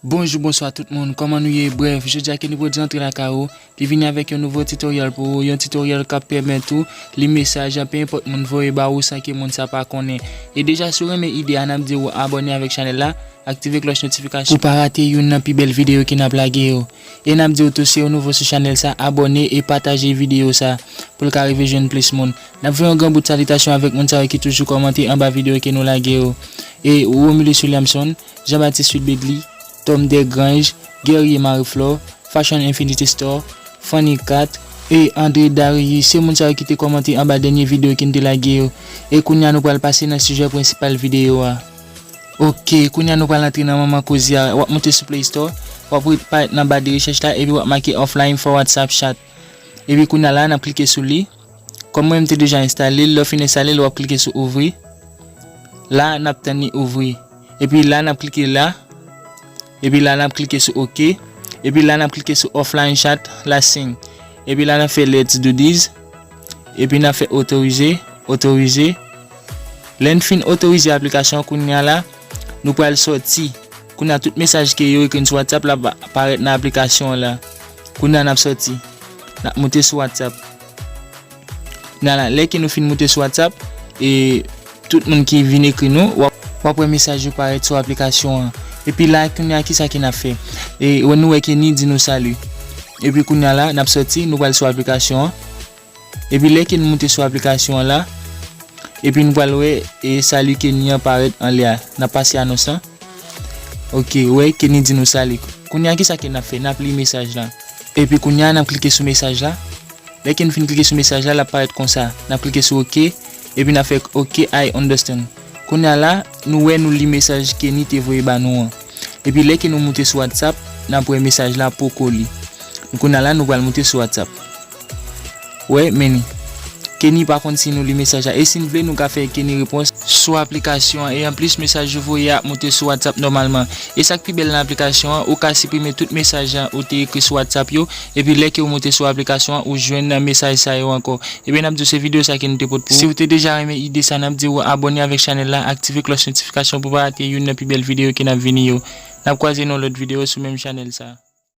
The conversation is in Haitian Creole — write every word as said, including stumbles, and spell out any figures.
Bonjou, bonswa tout moun, kòman nou ye? Brèf, jodi a Kenny Produit antre lakay ou, li vini avèk yon nouvo tutorial pou ou, yon tutorial k ap pèmèt ou li mesaj, pe enpòt moun voye ba ou san ke moun sa pa konnen. E deja, si w renmen ide a, n ap di w abòne avèk chanèl la, aktive klòch notifikasyon pou pa rate youn nan pi bèl videyo ke n ap lage yo. E n ap di w tou, si w nouvo sou chanèl sa, abòne e pataje videyo sa pou l ka rive jwenn plis moun. N ap voye yon gran bout salitasyon avèk moun sa yo ki toujou kòmante anba videyo ke nou lage yo. E Romulus Williamson, Jean Baptiste Sweet Bedly, Tom Desgrange, Guerrier Marie Flore, Fashion Infinity Store, Fanny Cat, e André Darius, se moun sa yo ki te kòmante anba dènye videyo ke n te lage yo. E kounye a nou pral pase nan sijè prensipal videyo a. Ok, kounye a nou pral antre nan manman koze a. W ap moute sou Play Store, w ap parèt nan ba de rechèch la, epi w ap make offline for WhatsApp chat. Epi kounye a la, n ap klike sou li. Kòm mwen, m te deja enstale l, lè w fin enstale l, w ap klike sou ouvri. La, n ap tann li ouvri. Epi la, n ap klike la. Epi la, n ap klike sou ok. Epi la, n ap klike sou offline chat, la sing. Epi la, n ap fè let's do this. Epi n ap fè otorize, otorize. Lè n fin otorize aplikasyon, kounye a la, nou pral sòti. Kounye a, tout mesaj ke yo ekri n sou WhatsApp la va parèt nan aplikasyon an la. Kounye a, n ap sòti. N ap moute sou WhatsApp. Kounye a la, lè ke nou fin moute sou WhatsApp, e tout moun ki vin ekri nou, w ap, w ap wè mesaj yo parèt sou aplikasyon an. Epi la, kounye a, kisa ke n ap fè? E wè, nou wè Kenny di nou sali. Epi kounye a la, n ap sòti, nou pral sou aplikasyon an. Epi lè ke n moute sou aplikasyon an la, epi nou pral wè e sali Kenny an parèt anlè a. N ap pase anons lan. Ok, wè, Kenny di nou sali. Kounye a, kisa ke n ap fè? N ap li mesaj la. Epi kounye a, n ap klike sou mesaj la. Lè ke n fin klike sou mesaj la, l ap parèt konsa. N ap klike sou ok, epi n ap fè ok, I understand. Kounye a la, nou wè nou li mesaj Kenny te voye ba nou an. Epi lè ke nou moute sou WhatsApp, n ap wè mesaj la poko li. Kounye a la, nou pral moute sou WhatsApp. Wè, men ni. Kenny pa konn si nou li mesaj la. E si n vle, nou ka fè Kenny repons sou aplikasyon an. E anplis, mesaj ou voye a ap moute sou WhatsApp nòmalman. E sa k pi bèl nan aplikasyon an, ou ka siprime tout mesaj ou te ekri sou WhatsApp yo. Epi lè ke ou moute sou aplikasyon an, ou jwenn mesaj sa yo ankò. Ebyen, n ap di w se videyo sa ke nou te pot pou ou. Si w te deja renmen ide sa, n ap di w abòne avèk chanèl la, aktive klòch notifikasyon pou pa rate youn nan pi bèl videyo ke n ap vini yo. N ap kwaze nan lòt videyo sou menm chanèl sa.